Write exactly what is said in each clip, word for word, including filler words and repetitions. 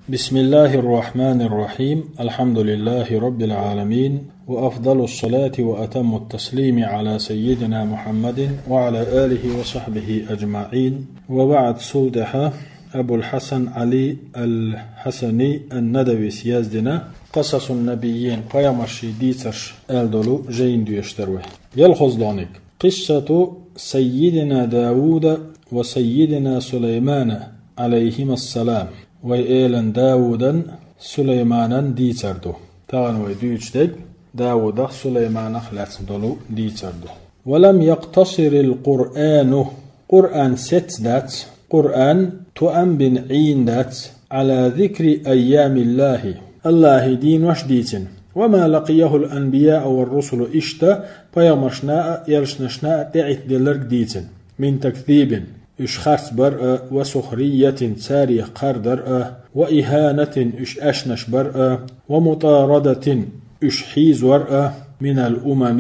بسم الله الرحمن الرحيم. الحمد لله رب العالمين، وأفضل الصلاة وأتم التسليم على سيدنا محمد وعلى آله وصحبه أجمعين. وبعد، цул тӀехьа Абул Хьасан Ӏали ал-Хьасани ан-Надавис яздина «Къасасун-набиййин», пайхамарший дийцарш аьлла долу жайна доьшуш дара вай. Ялхозлониг. قصة سيدنا داود وسيدنا سليمان عليهما السلام. Вай элан Давудан, Сулайманан дийцар ду. Тахана вай дуьйцуш дерг Давудах, Сулайманах лаьцна долу дийцар ду. ولم يقتصر القرآن، Къуръан сецна дац, Къуръан тоам бина Ӏийна дац, على ذكر أيام الله، Аллахьан денош дийцина. وما لقيه الأنبياء والرسل، иштта пайхамаршна а, элчанашна а тӀеӀиттаделларг дийцина. من تكذيب، уьш харц бар а, وسخرية، царех кхардар а, وإهانة، уьш аьшнаш бар а, ومطاردة، уьш хьийзор а, من الأمم،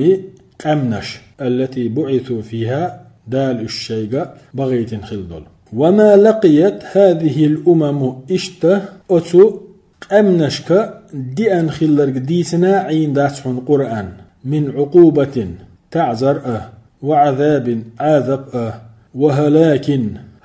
къаьмнаш, التي بعثوا فيها، Дала уьш шайга бахийтина хилла долу. وما لقيت هذه الأمم، иштта оцу къаьмнашка деана хилларг дийцина Ӏийна дац хьуна Къуръан, من عقوبة، таӀзар а, وعذاب، Ӏазап а, وهلاك،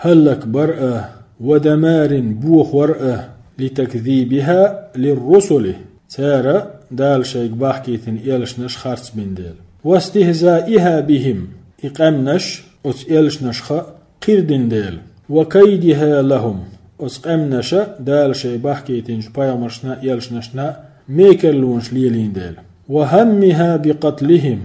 хӀаллакбар а, ودمار، бохор а, لتكذيبها للرسل، цара Дала шайга бахкийтина элчанаш харц бина дела. واستهزائها بهم، и къаьмнаш оцу элчанашха кхийдина дела. وكيدها لهم، оцу къаьмнаша Дала шайга бахкийтинчу пайхамаршна а, элчанашна а мекарлонаш лелийна дела. وهمها بقتلهم،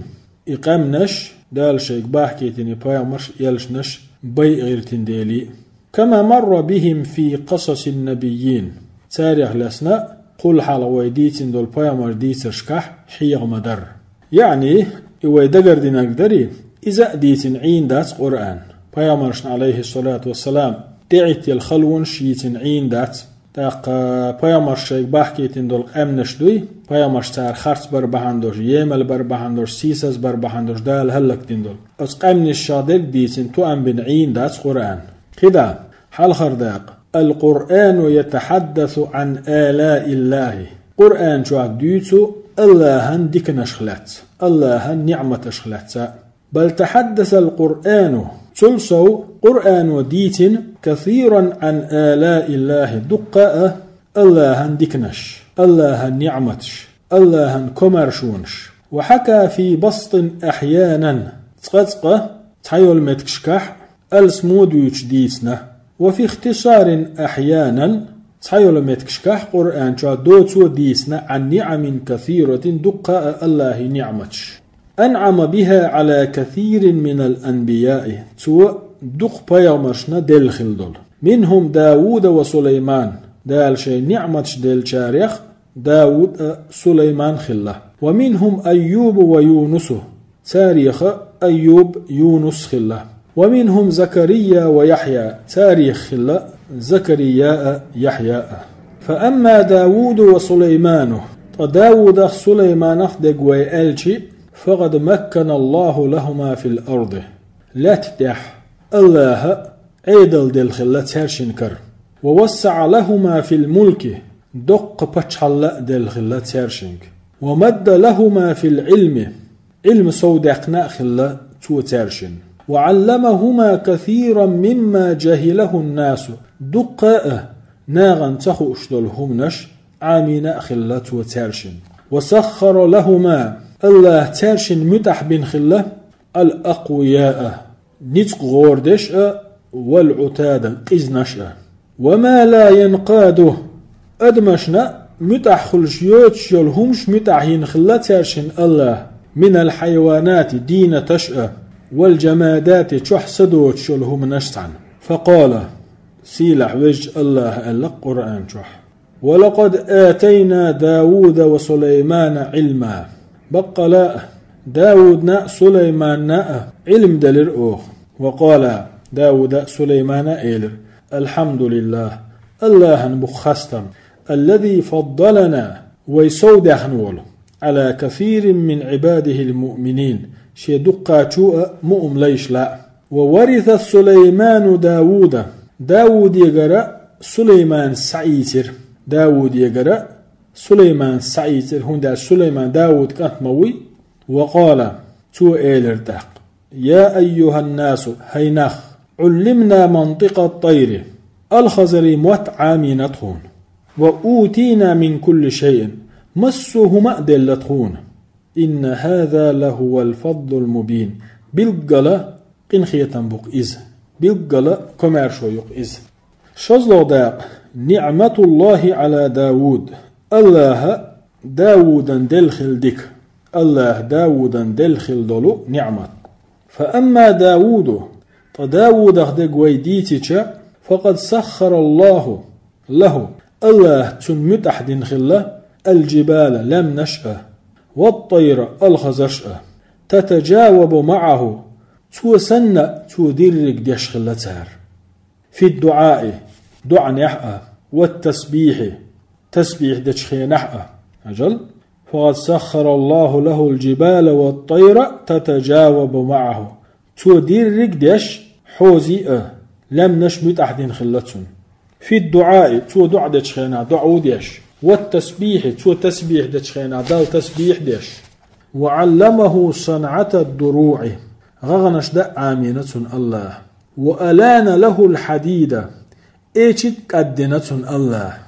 и къаьмнаш Дала шайга бахкийтина пайхамарш, элчанаш байа гӀиртина дела. كما مر بهم في قصص النبيين، царех лаьцна кхул хьалха вай дийцина долу пайхамарш дийцаршкахь хьеха ма-дарра. Яъни, и вай дагардинарг дарий, иза а дийцина Ӏийна дац Къуръан. Пайхамаршна, Ӏалайхиссалату вассалам, тӀеӀиттина халонаш йийцина Ӏийна дац. ТӀаккха пайхамарш шайга бахкийтина долу къаьмнаш дуй, пайхамарш цара харц бар бахьана долуш, емал бар бахьана долуш, сийсаз бар бахьана долуш, Дала хӀаллакдина долу. Оцу къаьмнашах дерг дийцина, тоам бина Ӏийна дац Къуръан. КхидӀа, хьалхара дакъа. القرآن يتحدث عن آلاء الله. Къуръан чохь дуьйцу Аллахьан диканашха лаьцна, Аллахьан ниӀматашха лаьцна. بل تحدث القرآن، цул сов Къуръано дийцина, كثيرا عن آلاء الله، дуккха а Аллахьан диканаш, Аллахьан ниӀматаш, Аллахьан комаьршонаш. وحكى في بسط أحيانا، цкъа-цкъа цхьайолу меттигашкахь алсамо дуьйцуш дийцина. وفي اختصار أحيانا، цхьайолу меттигашкахь Къуръан чохь доцо дийцина عن نعم كثيرة، дуккха а Аллахьан ниӀматаш. أنعم بها على كثير من الأنبياء، цо дукха пайхамаршна делла хилла долу. منهم داود وسليمان، Дала шайн ниӀматаш деллачарех Дауд а, Сулайман хилла. ومنهم أيوب ويونس، царех Айюб, Юнус хилла. ومنهم زكريا ويحيى، царех хилла Закария а, Яхья а. فأما داود وسليمان، ткъа Даудах, Сулайманах дерг вай аьлчи, فقد مكن الله لهما في الأرض، лаьтта тӀехь Аллаха Ӏедал делла хилла цаьршинна кара. ووسع لهما في الملك، доккха паччахьалла а делла хилла цаьршинга. ومد لهما في العلم، Ӏилма совдаьккхина а хилла цо цаьршинна. وعلمهما كثيرا مما جهله الناس، дуккха а нахана ца хууш долу хӀуманаш Ӏамийна а хилла цо цаьршинна. وسخر لهما، Аллаха цаьршинна муьтӀахь бина хилла, الأقوياء، ницкъ гӀора деш а, والعتاد، къизанаш а. وما لا ينقاد، адамашна муьтӀахь хуьлуш йоцуш йолу хӀумаш муьтӀахь йина хилла цаьршинна Аллаха, من الحيوانات، дийнаташ а, والجمادات، чохь са доцуш йолу хӀуманаш цхьаьна. فقال، сийлахь везачу Аллаха аьлла Къуръан чохь: ولقد آتينا داود وسليمان علما. Баккъала а, Даудна а, Сулайманна а Ӏилма делира оха. وقالا، Дауда а, Сулаймана а элира: الحمد لله، Аллахьан бу хастам, الذي فضلنا، вай совдаьхна волу, على كثير من عباده المؤمنين، шен дуккхачу а муъмин лайшла а. وورث سليمان داود، Даудегара Сулаймана схьаийцира. Даудегара, Сулайман схьаийцира, хӀунда аьлча Сулайман Дауд кӀант ма вуй. وقال, цо элира тӀаккха: يا أيها الناس, хӀай нах, علمنا منطق الطير, алхазарий мотт Ӏамийна тхуна. وأوتينا من كل شيء, массо а хӀума а делла тхуна. إن هذا لهو الفضل المبين. Билггала къинхетам бу-кх иза. Билггала комаьршо ю-кх иза. ШозлагӀа дакъа. نعمة الله على داود. АллахӀа Даудан делла хилла дика. АллахӀа Даудан делла хилла долу ниӀмат. فأما داود, ткъа Даудах дерг вай дийцича, فقد سخر الله له, АллахӀа цунна муьтӀахь дина хилла, الجبال, лаьмнаш а, والطير, алхазарш а, تتجاوب معه, цо санна, цо дерриг деш хилла цара. في الدعاء, доӀанехь а, والتسبيح, тасбихь дечу хенахь а. Ажал, فقد سخر الله له الجبال والطير تتجاوب معه. Цо дерриг деш, хьозий а, лаьмнаш муьтӀахь дина хилла цунна. في الدعاء, цо доӀа дечу хенахь доӀа ву деш. والتسبيح, цо тасбихь дечу хенахь Далла тасбихь деш. وعلمه صنعة الدروع, гӀагӀнаш дан а Ӏамийна цунна АллахӀа. وألان له الحديد, эчиг кӀаддина цунна АллахӀа.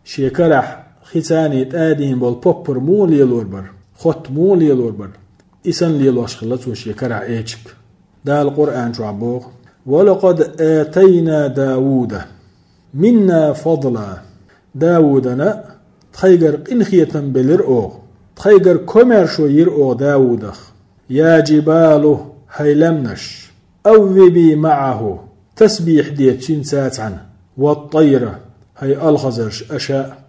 Шен карахь хи цӀарний тӀадийна болу поппар муха лелор бара, хотта муха лелор бара, и санна лелош хилла цо шен карахь эчиг. Дала Къуръан чохь боху: ولقد آتينا داود منا فضلا. Даудана тхайгара къинхетам белира оха, тхайгара комаьршо йира оха Даудах. يا جبال, хӀай лаьмнаш, أوبي معه, тасбихь де цуьнца цхьаьна, والطير, хӀай алхазарш, аша а.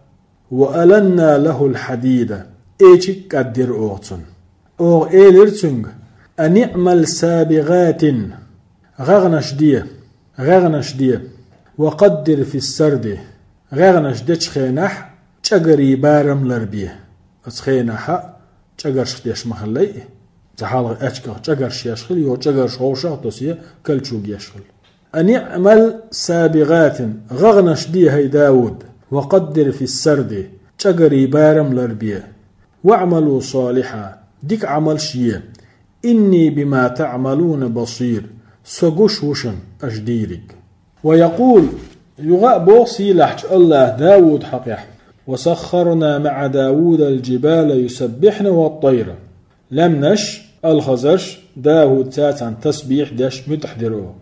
وألنا له الحديد, эчиг кӀаддира оха цунна. Оха элира цуьнга: أن اعمل سابغات, гӀагӀнаш де, гӀагӀнаш де, وقدر في السرد, гӀагӀнаш дечу хенахь чӀагарийн барам ларбе. Оцу хенахь а чӀагаршка деш ма хиллай и. Цхьа хьалха аьчках чӀагарш еш хила, йо чӀагарш ховшах а тосий, кальчуг еш хила. أن اعمل سابغات, гӀагӀнаш де, хӀай Дауд, وقدر في السرد, чӀагарийн барам ларбе. واعملوا صالحا, дика Ӏамалш е. إني بما تعملون بصير, со гуш ву шуна аша дийриг. ويقول, юха а боху сийлахьчу АллахӀа Дауд хьокъехь: وسخرنا مع داود الجبال يسبحن والطير. Лаьмнаш, алхазарш Дауд цаьрца тасбихь деш муьтӀахь дира оха.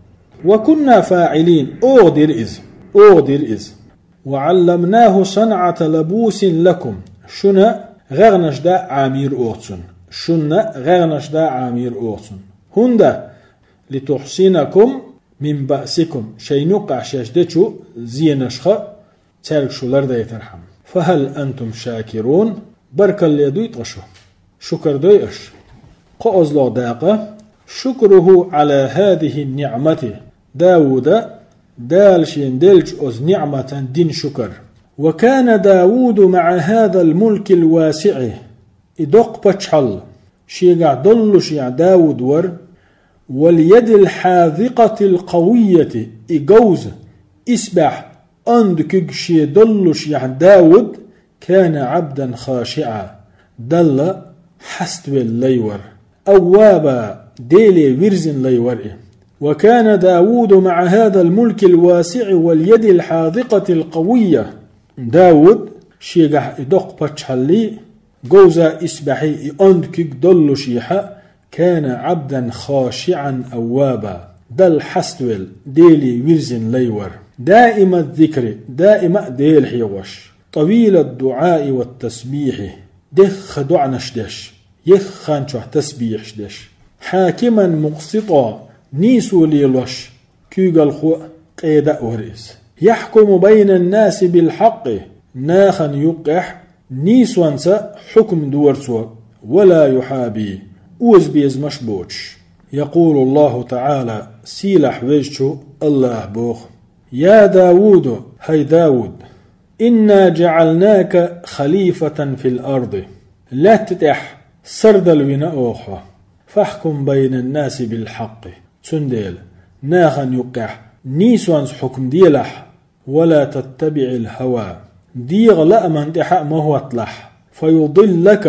وكنا فاعلين, оха дира иза, оха дира иза. وعلمناه صنعة لبوس لكم, шуна гӀагӀнаш дан а Ӏамийра оха цунна, шуна гӀагӀнаш дан а Ӏамийра оха цунна. ХӀунда? لتحصنكم من بأسكم, шайн юккъехь шаьш дечу зенашха цаьрга шу лардайтархьама. فهل أنتم شاكرون, баркалле дуй ткъа шу? Шукар дой аша? КхоалгӀа дакъа. شكره على هذه النعمة, Дауда Дала шена деллачу оцу ниӀматан дина шукар. وكان داود مع هذا الملك الواسع, и доккха пачхьалла шегахь доллушехь Дауд вара, واليد الحاذقة القوية, и говза, исбаьхьа онда куьг шен доллушехь Дауд, كان عبدا خاشعا, Далла хьаставелла лай вара, أوابا, Деле вирзина лай вара и. وكان داود مع هذا الملك الواسع واليد الحاذقة القوية. Дауд шегахь и доккха пачхьаллий, говза, исбаьхьий, и онда куьг доллушехь а, كان عبدا خاشعا أوابا, Далла хьаставелла, Деле вирзина лай вара. دائم الذكر, даима а Дела хьехош. طويل الدعاء والتسبيح, дехха доӀанаш деш, ехха хан чохь тасбихьаш деш. حاكما مقسطا, нийсо лелош, куьйгалхо а, къеда а вара иза. يحكم بين الناس بالحق, нахана юккъехь нийсонца хьукм дора цо, ولا يحابي, озабезамаш боцуш. يقول الله تعالى, сийлахь везачу АллахӀа боху: يا داود, хӀай Дауд, إنا جعلناك خليفة في الأرض, лаьтта тӀехь сардала вина оха хьо. فاحكم بين الناس بالحق, цундела нахана юккъехь нийсонца хьукм делахь, ولا تتبع الهوى, дегӀан лааман тӀехьа а ма хӀотталахь. فيضلك,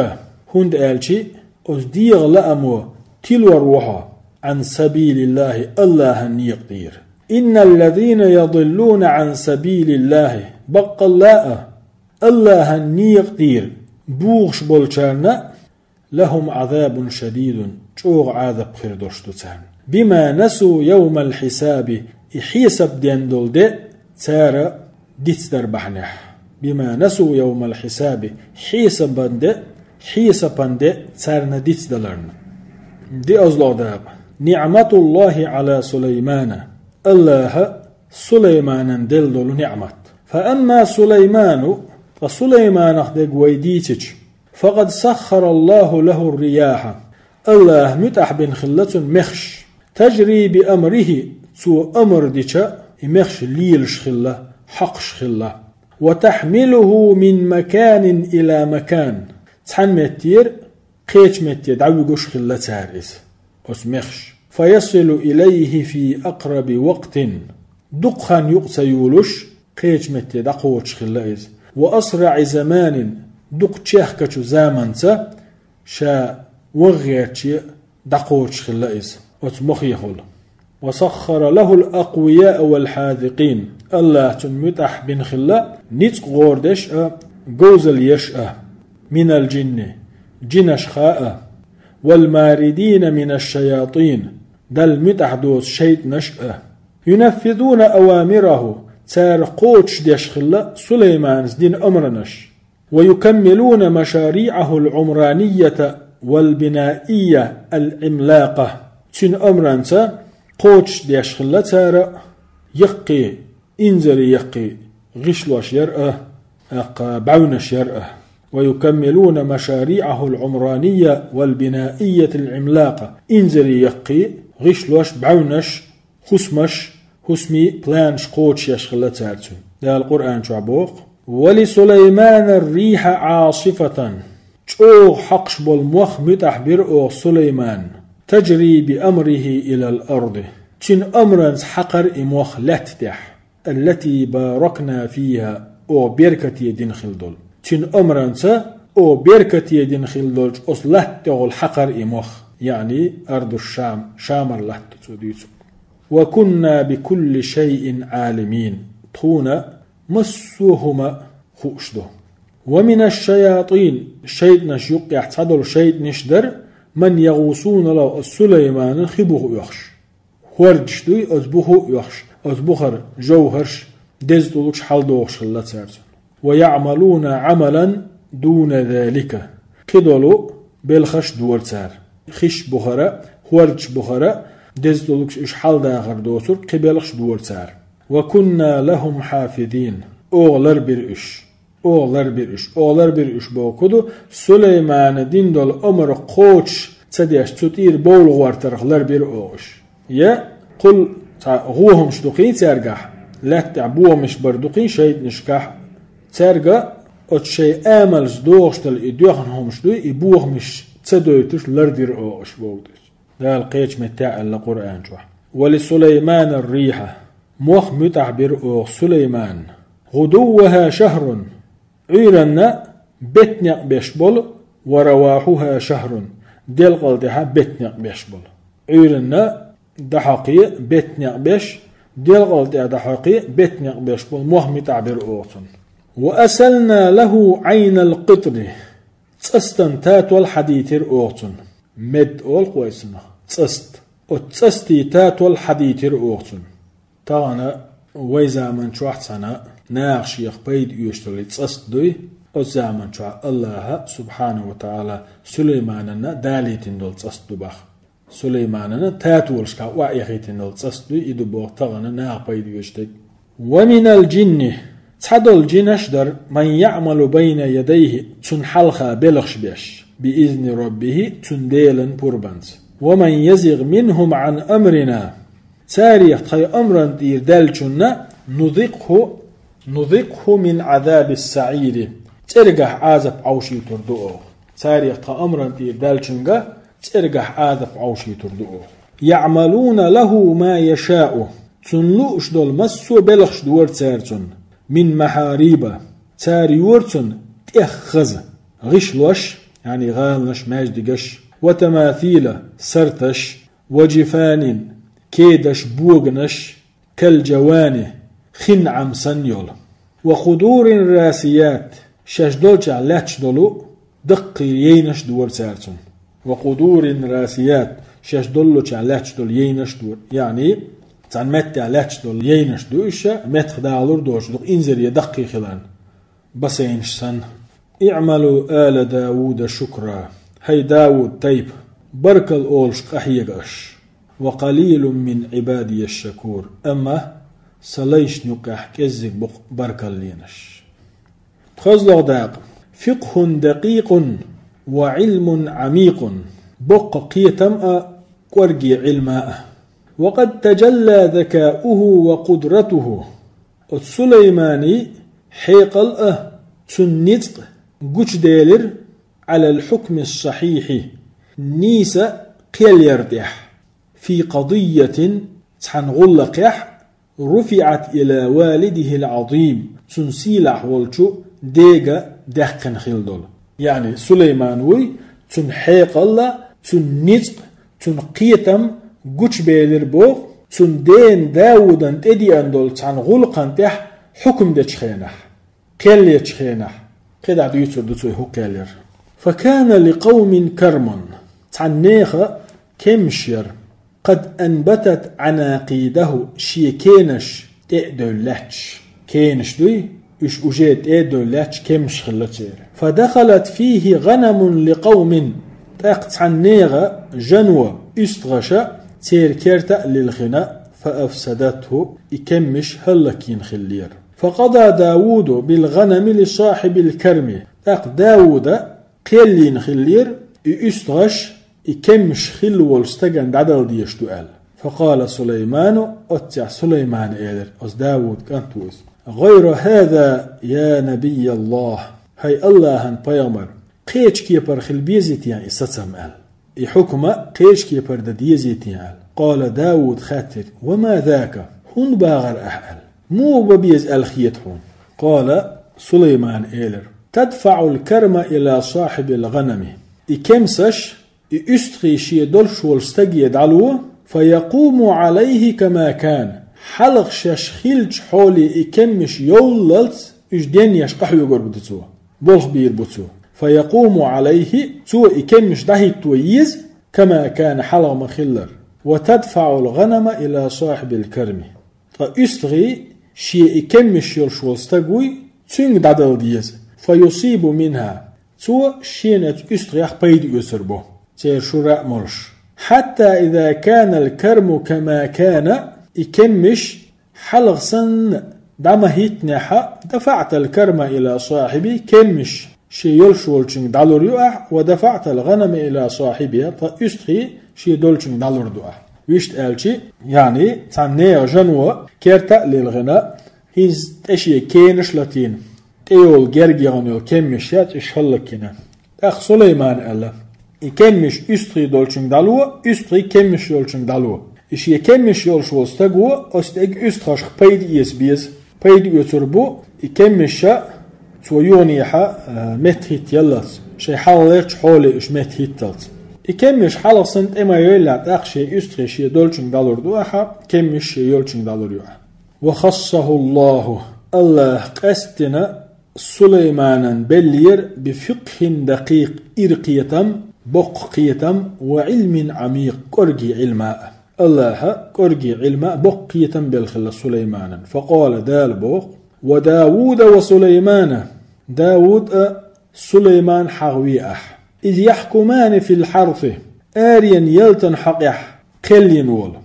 хӀунда аьлча оцу дегӀан лаамо тилор ву хьо, عن سبيل الله, АллахӀан некъа тӀера. إن الذين يضلون عن سبيل الله, баккъалла а, АллахӀан некъа тӀера бухуш болчарна لهم عذاب شديد, чӀогӀа Ӏазап хир долуш ду царна. بما نسوا يوم الحساب, и хьесап ден долу де цара дицдар бахьанехь. بما نسوا يوم الحساب, хьесапан де, хьесапан де царна дицдаларна. ДиъазлогӀа дакъа. نعمة الله على سليمان, АллахӀа Сулайманан делла долу ниъмат. فأما سليمان, ткъа Сулайманах дерг вай дийцича, فقد سخر الله له الرياح, АллахӀа муьтӀахь бина хилла цунна мехаш. تجري بأمره, цо амар дича, и мехаш лелаш хилла, хьокхуш хилла. وتحمله من مكان إلى مكان, цхьана меттера кхечу метте дӀавуьгуш хилла цара иза, оцу мехаш. فيصل إليه في أقرب وقت, дукха хан юкъа ца юлуш, кхечу метте дӀакхочуш хилла иза. وأسرع زمان, дукха чехкачу заманца ша ван гӀертаче дӀакхочуш хилла иза, оцу мохехула. وسخر له الأقوياء والحاذقين, АллахӀа цунна муьтӀахь бина хилла ницкъ гӀора деш а, говзалла еш а, من الجن, жинашха а, والماردين من الشياطين, Далла муьтӀахь доцу шайтӀанаш а. ينفذون أوامره, цара кхочушдеш хилла Сулайманас дина амранаш. ويكملون مشاريعه العمرانية والبنائية العملاقة. Цуьнан амранца кхочушдеш хилла цара яккхий, инзаре яккхий гӀишлош яр а, тӀаккха бӀаьвнаш яр а. ويكملون مشاريعه العمرانية والبنائية العملاقة. Инзаре яккхий гӀишлош, бӀаьвнаш, хӀусамаш, хӀусамийн планаш кхочушъеш хилла цара цуьнан. Дала Къуръан чохь боху: ولسليمان الريح عاصفة. ЧӀогӀа хьокхуш болу мох муьтӀахь бира оха Сулайманна. تجري بأمره إلى الأرض. Цуьнан амранца хьакхара и мох лаьтта тӀехь. التي باركنا فيها. Оха беркате дина хилла долу. Цуьнан амранца оха беркате дина хилла долчу оцу латта тӀехула хьакхара и мох. Яъни أرض الشام, Шамара латта цо дуьйцу. وكنا بكل شيء عالمين. Тхуна массо а хӀума хууш ду. ومن الشياطين, шайтӀанаш юккъехь цхьадолу шайтӀанаш дара, من يغوصون له, оцу Сулайманан хи буха оьхуш. ХӀордаш дуй, оцу буха а оьхуш, оцу бухара жовхӀарш, деза тӀулгаш хьаладохуш хилла цара цунна. ويعملون عملا دون ذلك. Кхидолу белхаш дора цара. Хиш бухара, хӀордаш бухара, деза тӀулгаш уьш хьаладахар доцург кхин белхаш дора цара. وكنا لهم حافظين. Оха ларбира уьш. Оха ларбира уьш. Оха ларбира уьш бохург ду, Сулаймана дина долу амар кхочуш ца деш, цу тӀера бовла гӀортарх ларбира оха уьш. Я кхул цхьа гӀо хӀумаш ду кхин цаьргахь, лаьттахь бохамаш бар ду кхин шайтӀанашкахь, цаьрга оцу шайн амалца дохуш долу и доьхна хӀумаш дуй, и бохамаш ца дойтуш лардира оха уьш бохург ду. Дала кхечу меттехь аьлла Къуръан чохь: ولسليمان الريح. Мох муьтӀахь бира оха Сулайманна. غدوها شهر. Ӏуьйранна беттан некъ беш болу, ورواحها شهر. Делкъал тӀехьа беттан некъ беш болу. Ӏуьйранна дӀахьокхий беттан некъ беш, делкъал тӀехьа дӀахьокхий беттан некъ беш болу мох муьтӀахь бира оха цунна. وأسلنا له عين القطر. ЦӀастан татол хьадийтира оха цунна. Мед олу-кх вай цунах цӀаст. Оцу цӀастийн татол хьадийтира оха цунна. Тахана вай заман чохь цхьана наха шех пайда оьшуш долу цӀаст дуй, оцу заман чохь АллахӀа, субхьанаху ва таӀала, Сулайманна далийтина долу цӀаст ду баха. Сулайманна татолашкахь охьаэхийтина долу цӀаст дуй, и ду боху тахана наха пайда оьшуш дерг. ومن الجن, цхьадолу жинаш дара, من يعمل بين يديه, цунна хьалха белхаш беш, بإذن ربه, цуьнан Делан пурбанца. ومن يزغ منهم عن أمرنا, царех тхайн амран тӀера даьллачунна, نذقه, نذقه من عذاب السعير, цӀергахь Ӏазап Ӏовшуьйтур ду оха. Царех тхан амран тӀера даьллачуьнга цӀергахь Ӏазап Ӏовшуьйтур ду оха. يعملون له ما يشاء, цунна лууш долу массо а белхаш дора цара цунна, من محاريب, Цара йора цунна тӀех хаза гӀишлош, яъни гӀаланаш, маьждигаш, وتماثيل, сарташ, وجفان, кедаш, боганаш, كالجوان, хин Ӏам санна йолу. وقدور راسيات, шаьш долчохь лаьтташ долу даккхий яйнаш дора цара цунна. وقدور راسيات, шаьш доллучохь лаьтташ долу яйнаш дора. Яъни, цхьана меттехь лаьтташ долу яйнаш ду уьш, меттах дагӀалур доцуш, дукха инзаре даккхий хиларна. Бассейнаш санна. اعملوا آل داود شكرا. ХӀай Дауд тайпа, баркалла олуш къахьега аш. وقليل من عبادي الشكور. Амма сан лайшна юккъехь кӀеззиг бу-кх баркалла ленаш. КхозлагӀа дакъа. فقه دقيق وعلم عميق. Боккха кхетам а, кӀорге Ӏилма а. وقد تجلى ذكاؤه وقدرته. Оцу Сулайманан хьекъал а, цуьнан ницкъ а гучуделира على الحكم الصحيح, нийса кхел яр тӀехь, في قضية, цхьана гӀуллакхехь, رفعت إلى والده العظيم, цуьнан сийлахь волчу дега даьккхина хилла долу. Яъни Сулайман вуй, цуьнан хьекъал а, цуьнан ницкъ а, цуьнан кхетам гучубелира боху, цуьнан дена Даудан тӀедеана долу цхьана гӀуллакхана тӀехь хьукам дечу хенахь, кхел ечу хенахь. КхидӀа дуьйцур ду цо хӀун кхел яр. فكان لقوم كرم. Цхьана нехан кемсаш яра. قد أنبتت عناقيده, шен кенаш тӀе а девлла лаьтташ. Кенаш дуй, уьш уже тӀе а девлла лаьтташ кемсаш хилла церан. فدخلت فيه غنم لقوم. ТӀаккха цхьана нехан жано, уьстагӀаша, церан керта а лилхина, فأفسدته, и кемсаш хӀаллакйина хиллера. فقضى داود بالغنم لصاحب الكرم. ТӀаккха Дауда кхел йина хиллера, и уьстагӀаш и кемсаш хилла волчу стагана дӀадала дезаш ду аьлла. فقال سليمان, оццехь Сулаймана элира, оцу Даудан кӀант ву иза: غير هذا يا نبي الله, хӀай АллахӀан пайхамар, кхечу кепара хила безий те и сацам аьлла. И хьукма кхечу кепара дан дезий те аьлла. قال داود, хаьттира: وما ذاك, хӀунда бахара ахь аьлла? Муха бан беза аьлла хета хьуна? قال Сулаймана элира: تدفع الكرم إلى صاحب الغنم. И кемсаш и уьстагӀий шен долуш волчу стаге дӀало, فيقوم عليه كما كان. Хьалха шаьш хиллачу хьоле и кемсаш йовллалц уьш денъеш къахьоьгур бу цо. Болх бийр бу цо. فيقوم عليه, цо и кемсаш дӀахӀитто еза, كما كان, хьалха ма-хиллара. وتدفع الغنم إلى صاحب الكرم. Ткъа уьстагӀий шен и кемсаш йолуш волу стаг вуй, цуьнга дӀадала деза. فيصيب منها. Цо шена оцу уьстагӀех пайда оьцур бу, церан шура а молуш. حتى إذا كان الكرم كما كان, и кемсаш хьалха санна дӀа ма-хӀиттинехь, دفعت الكرم إلى صاحبه, кемсаш шен йолуш волчуьнга дӀалур ю ахь, ودفعت الغنم إلى صاحبها, ткъа уьстагӀий шен долчуьнга дӀалур ду ахь. Вуьшта аьлча, яъни, цхьана нехан жано керта а лилхина, хӀинца тӀе шен кенаш а латийна, тӀейолу герга яхана йолу кемсаш яц, уьш хӀаллакйина. ТӀаккха Сулаймана аьлла: и кемсаш уьстагӀий долчуьнга дӀало, уьстагӀий кемсаш йолчуьнга дӀало. И шен кемсаш йолуш волу стаг ву, оцу стеган уьстагӀашка пайда эца беза. Пайда оьцур бу и кемсаш цо юханехьа, а, меттахӀиттаяллалц, шайн хьалхалерчу хьоле уьш меттахӀитталц. И кемсаш хьалха санна тӀе ма йойла, тӀаккха шен уьстагӀий шен долчуьнга дӀалур ду ахьа, кемсаш шен йолчуьнга дӀалур ю ахьа. وخصه الله, АллахӀа къаьсттина Сулайманан беллера بفقه دقيق, ира кхетам, боккха кхетам, وعلم عميق, кӀорге Ӏилма а. АллахӀа кӀорге Ӏилма а, боккха кхетам а белла хилла Сулайманан. فقال, Дала боху: وداود وسليمان, Дауд а, Сулайман хьахаве ахь. إذ يحكمان في الحرث, аренан ялтан хьокъехь кхел йина волу.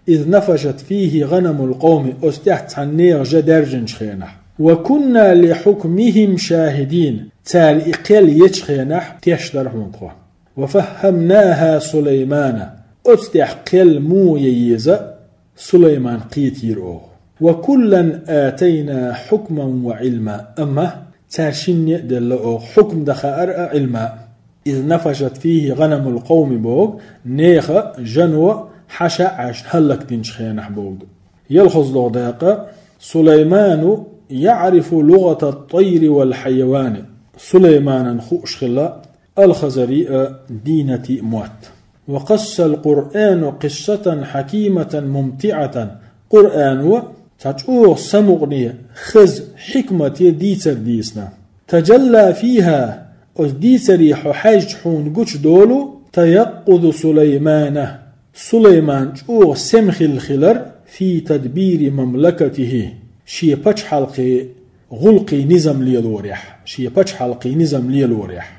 إذ نفشت فيه غنم القوم, оцу тӀехь цхьана нехан жа даьржинчу хенахь. وكنا لحكمهم شاهدين, цара и кхел ечу хенахь теш дара хьуна тхо. وفهمناها سليمان, оцу тӀехь кхел муха ян еза Сулаймана кхетийра оха. وكلا آتينا حكما وعلما, амма цара шинне а делла оха хьукма дан хаар а, Ӏилма а. إذ نفشت فيه غنم القوم боху, нехан жано хьаша а хьаьшна хӀаллакдинчу хенахь боху. ЯлхазлагӀа дакъа. Сулайману يعرف لغة الطير والحيوان. Сулайманан хууш хилла алхазарий а, дийнатий а мотт. وقص القرآن قصة حكيمة ممتعة. Къуръано цхьа чӀогӀа самукъане, хаза, хьикмате дийцар дийцина. تجلى فيها, оцу дийцаре хьо хьаьжча хьуна гучудолу تيقظ سليمان, Сулайман чӀогӀа сема хилла хилар في تدبير مملكته, шен пачхьалкхе гӀуллакхий низам лелорехь, шен пачхьалкхий низам лелорехь.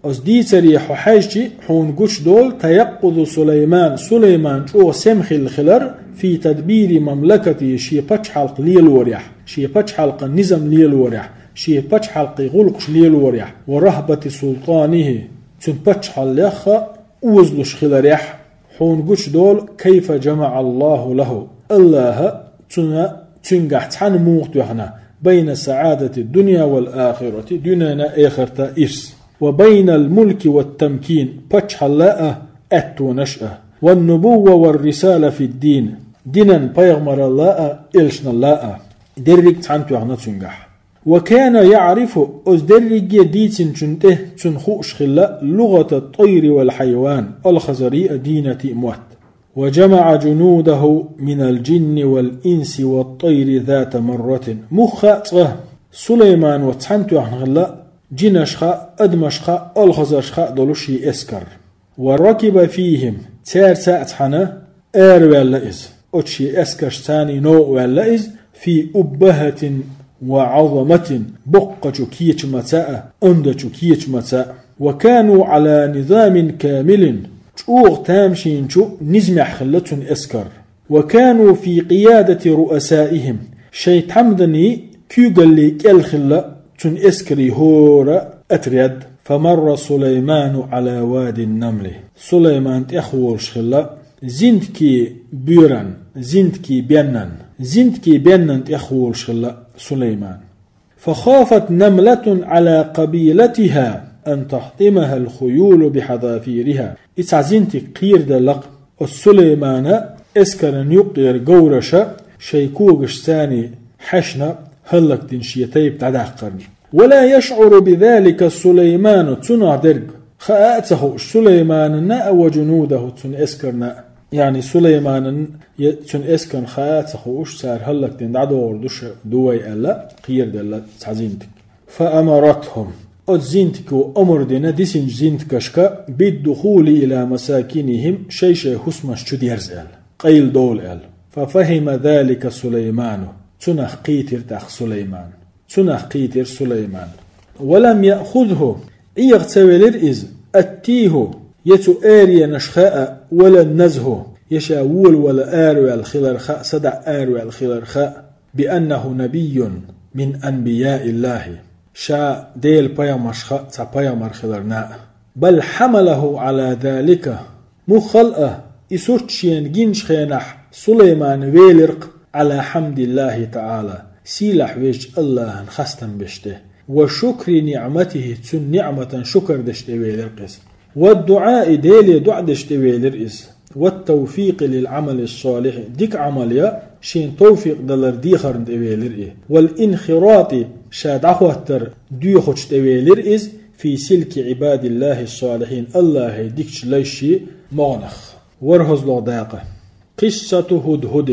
Оцу дийцаре хьо хьаьжча хьуна гучудолу تيقظ سليمان, Сулайман чӀогӀа сема хилла хилар في تدبير مملكته, шен пачхьалкх лелорехь, шен пачхьалкхан низам лелорехь, шен пачхьалкхе гӀуллакхаш лелорехь, ورهبة سلطانه, цуьнан паччахьаллех а озалуш хиларехь, хьуна гучудолу كيف جمع الله له, АллахӀа цунна, цуьнгахь цхьаьна муха тоьхна بين سعادة الدنيا والآخرة, дуьненан а, эхартан а ирс, وبين الملك والتمكين, паччахьалла а, аьттонаш а, والنبوة والرسالة في الدين, динан пайхамаралла а, элчаналла а, дерриг а цхьаьна тоьхна цуьнгахь. وكان يعرف, оцу дерриге дийцинчунна тӀе цунна хууш хилла لغة الطير والحيوان, алхазарий а, дийнатий а мотт. وجمع جنوده من الجن والإنس والطير ذات مرة. Муха а цкъа Сулаймано цхьаьна тоьхна хилла жинашха а, адамашха а, алхазаршха а долу шен эскар. وركب فيهم, цаьрца а цхьаьна араваьлла иза. Оцу шен эскаршца цхьаьна новкъа ваьлла иза, في أبهة وعظمة, боккхачу кечамаца а, ондачу кечамаца а. وكانوا على نظام كامل, чӀогӀа тамашийначу низамехь хилла цуьнан эскар. وكانوا في قيادة رؤسائهم, шайн тхьамданийн куьйгаллин кӀел хилла цуьнан эскарийн хӀора отряд. فمر سليمان على وادي النمل. Сулайман тӀехволуш хилла зинтикийн боьран, зинтикийн беннан, зинтикийн беннан тӀехволуш хилла Сулайман. فخافت نملة على قبيلتها أن تهطمها الخيول بحذافيرها. И цхьа зинтик кхераделла-кх оцу Сулайманан эскаран юккъера говраша шайн когашца цхьаьна хьаьшна хӀаллакдина шен тайпа дӀадаккхарна. ولا يشعر بذلك سليمان, цунах дерг хаа а ца хууш Сулайманна а, وجنوده, цуьнан эскарна а. Яъни Сулайманна я цуьнан эскарна хаа а ца хууш, цара хӀаллакдина дӀадогӀур ду ша, ду вай аьлла, кхераделла цхьа зинтик. فأمرتهم. Оцу зинтико омра дина дисинчу зинтикашка بالدخول إلى مساكنهم, шай-шай хӀусамаш чу дерза аьлла, къайладовла аьлла. ففهم ذلك سليمان. Цунах кхийтира тӀаккха Сулайман. Цунах кхийтира Сулайман. ولم يأخذه, Ӏеха ца велира иза, التيه, я цу аренаш хаа, ولا النزه, я ша волавала араваьлла хилар хаа, садаӀа араваьлла хилар хаа, بأنه نبي من أنبياء الله, ша Делан пайхамаршха цхьа пайхамар хиларна а. بل حمله على ذلك, муххал а, и сурт шена гиначу хенахь Сулайман велира-кх على حمد الله تعالى, сийлахь везачу АллахӀан хастам беш тӀе, وشكر نعمته, цуьнан ниӀматан шукар деш тӀе велира-кх иза. والدعاء, Деле доӀа деш тӀе велира иза. والتوفيق للعمل الصالح, дика Ӏамал ян шена тавфикъ далар дехарна тӀе велира и. والانخراط, ша дӀахӀоттар доьхучу тӀе велира иза, في سلك عباد الله الصالحين, АллахӀан дикачу лайшийн могӀанах. ВорхӀазлогӀа дакъа. قصة هدهد,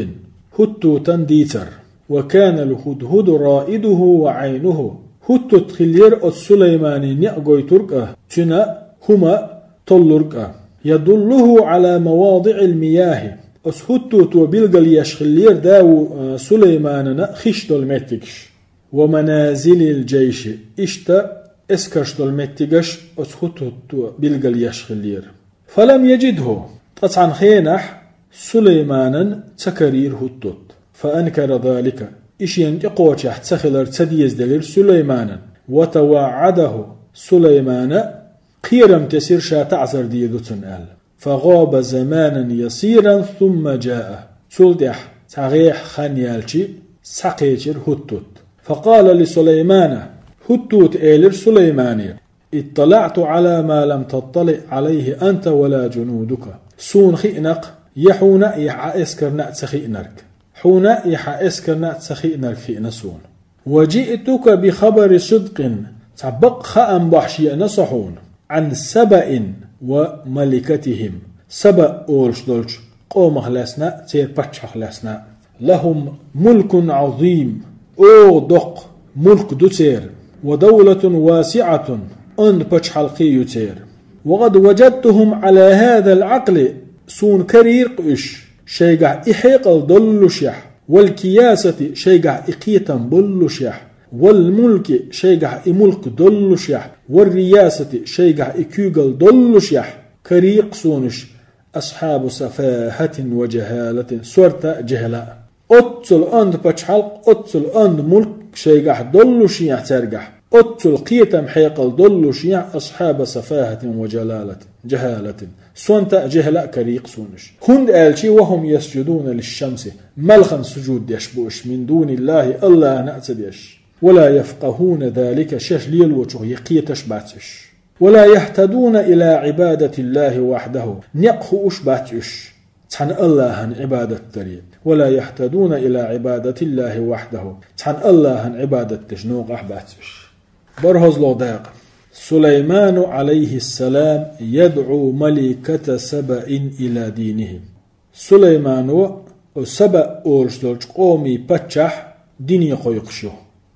ХӀуттутан дийцар. وكان الهدهد رائده وعينه. ХӀуттут хиллера оцу Сулайманан некъ гойтург а, цуьнан хӀума толлург а. يدله على مواضع المياه. Оцу ХӀуттуто билгалъеш хиллера Дау-, а, Сулайманан хиш долу меттигаш. ومنازل الجيش. Иштта эскарш долу меттигаш оцу ХӀуттуто билгалъеш хиллера. فلم يجده, ткъа цхьана хенахь Сулайманан ца карийра ХӀуттут. فأنكر ذلك, и шена тӀекхочехь ца хилар ца дезаделира Сулайманан. وتوعده, Сулаймана кхерам тесира ша таӀзар дийр ду цунна аьлла. فغاب زمانا يسيرا ثم جاء. Цул тӀаьхьа цхьа гӀеххьа хан яьлча схьакхечира ХӀуттут. فقال لسليمان, ХӀуттута элира Сулаймане: اطلعت على ما لم تطلع عليه أنت ولا جنودك. Суна хиъна-кх, я хьуна а, я хьан эскарна а ца хиънарг. Хьуна а, я хьан эскарна а ца хиънарг хиъна суна. وجئتك بخبر صدق, цхьа бакъ хаам бахьаш еана со хьуна, عن سبأ وملكتهم, Саба олуш долчу къомах лаьцна, церан паччахьах лаьцна. لهم ملك عظيم, оха доккха мулк ду церан, ودولة واسعة, онда пачхьалкхе ю церан. وقد وجدتهم على هذا العقل, суна карийра-кх уьш, шайгахь и хьекъал доллушехь, والكياسة, шайгахь и кхетам боллушехь, والملك, шайгахь и мулк доллушехь, والرياسة, шайгахь и куьйгалла доллушехь, карийра-кх суна уьш, أصحاب سفاهة وجهالة, сорта а, жехӀла а. Оццул онда пачхьалкх, оццул онда мулк шайгахь доллушехь цаьргахь, оццул кхетам хьекъал доллушехь, أصحاب سفاهة وجلالة, جهالة, сонта а, жехӀла а карийра-кх суна уьш. ХӀунда аьлча, وهم يسجدون للشمس, маьлхан сужуд деш бу уьш, من دون الله, АллахӀана а ца деш. ولا يفقهون ذلك, шаьш лелочух и кхеташ бац уьш. ولا يهتدون إلى عبادة الله وحده, некъ хууш бац уьш, цхьана АллахӀан Ӏибадат даре. ولا يهتدون إلى عبادة الله وحده, цхьана АллахӀан Ӏибадат деш новкъахь бац уьш. БархӀазлагӀа дакъа. سليمان عليه السلام يدعو ملكة سبأ إلى دينه. Сулаймано, оцу Саба олуш долчу къоман паччахь, дине кхойкхуш ю.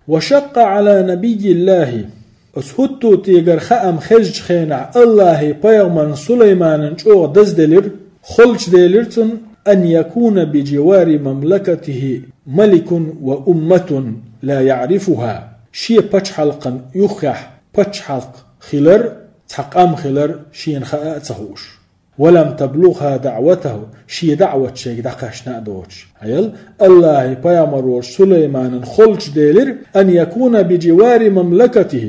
وشق على نبي الله, оцу хӀуттутегара хаам хезачу хенахь АллахӀан пайхамарна Сулайманан чӀогӀа дазделира, холчу делира цунна, أن يكون بجوار مملكته ملك وأمة لا يعرفها, шен пачхьалкхан юххехь пачхьалкх хилар, цхьа къам хилар шена хаа а ца хууш. ولم تبلغها دعوته, шен даӀват шайга дӀакхаьчна а доцуш. Хьаял, АллахӀан пайхамар волуш Сулайманан холчу делира, أن يكون بجوار مملكته,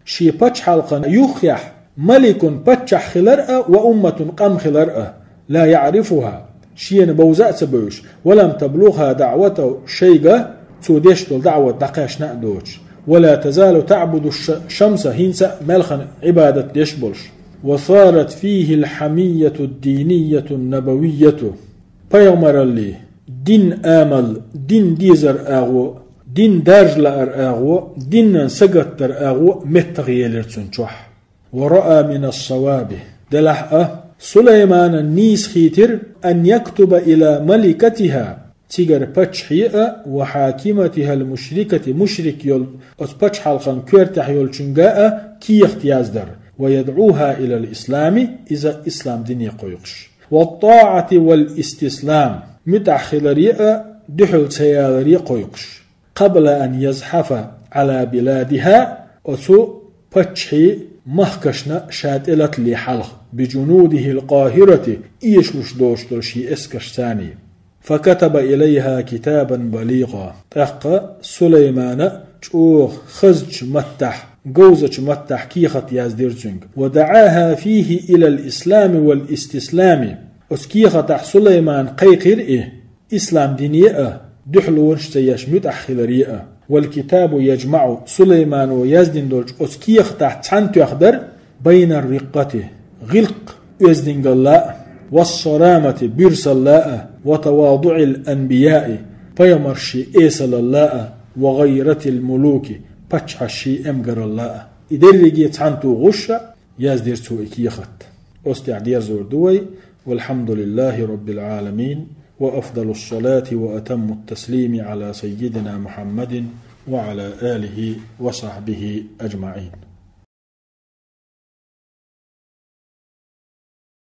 шен пачхьалкхан юххехь ملك, паччахь хилар а, وأمة, къам хилар а, لا يعرفها, шена бовза а ца бевзаш, ولم تبلغها دعوته, шайга цо деш долу даӀват дӀакхаьчна а доцуш. ولا تزال تعبد الشمس, хӀинца а маьлхан Ӏибадат деш болуш. وصارت فيه الحمية الدينية النبوية. Пайхамараллин дин амал, дин дезар агӀо, дин даржа лаар агӀо, динан сагатдар агӀо меттах елира цунна чохь. ورأى من الصواب, делахь а, Сулайманан нийса хийтира, أن يكتب إلى ملكتها, цигара паччахье а, وحاكمتها المشركة, мушрик йолу оцу пачхьалкхан коьртехь йолчуьнга а кехат яздар, ويدعوها إلى الإسلام, иза ислам дине кхойкхуш, والطاعة والاستسلام, муьтӀахь хиларе а, дуьхьал ца яларе а кхойкхуш. قبل أن يزحف على بلادها, оцу паччахьан махкашна ша тӀелатале хьалха, بجنوده القاهرة, эшалуш доцуш долу шен эскаршцаний. فكتب إليها كتابا بليغا. ТӀаккха Сулаймана чӀогӀа хазачу маттахь, говзачу маттахь кехат яздира цуьнга. ودعاها فيه إلى الإسلام والاستسلام. Оцу кехатахь Сулаймана кхайкхира и, ислам дине а, дуьхьалонаш ца еш муьтӀахь хиларе а. والكتاب يجمع, Сулаймано яздина долчу оцу кехатахь цхьаьна тоьхна дара, بين الرقة, гӀиллакх оьздангалла а, والصرامة, буьрсалла а, وتواضع الأنبياء, пайхамаршин эсалалла а, وغيرة الملوك, паччахьашшин эмгаралла а. И дерриге цхьаьна тухуш а яздира цо и кехат. Оцу тӀехь дерзор ду вай. والحمد لله رب العالمين، وأفضل الصلاة وأتم التسليم على سيدنا محمد وعلى آله وصحبه أجمعين.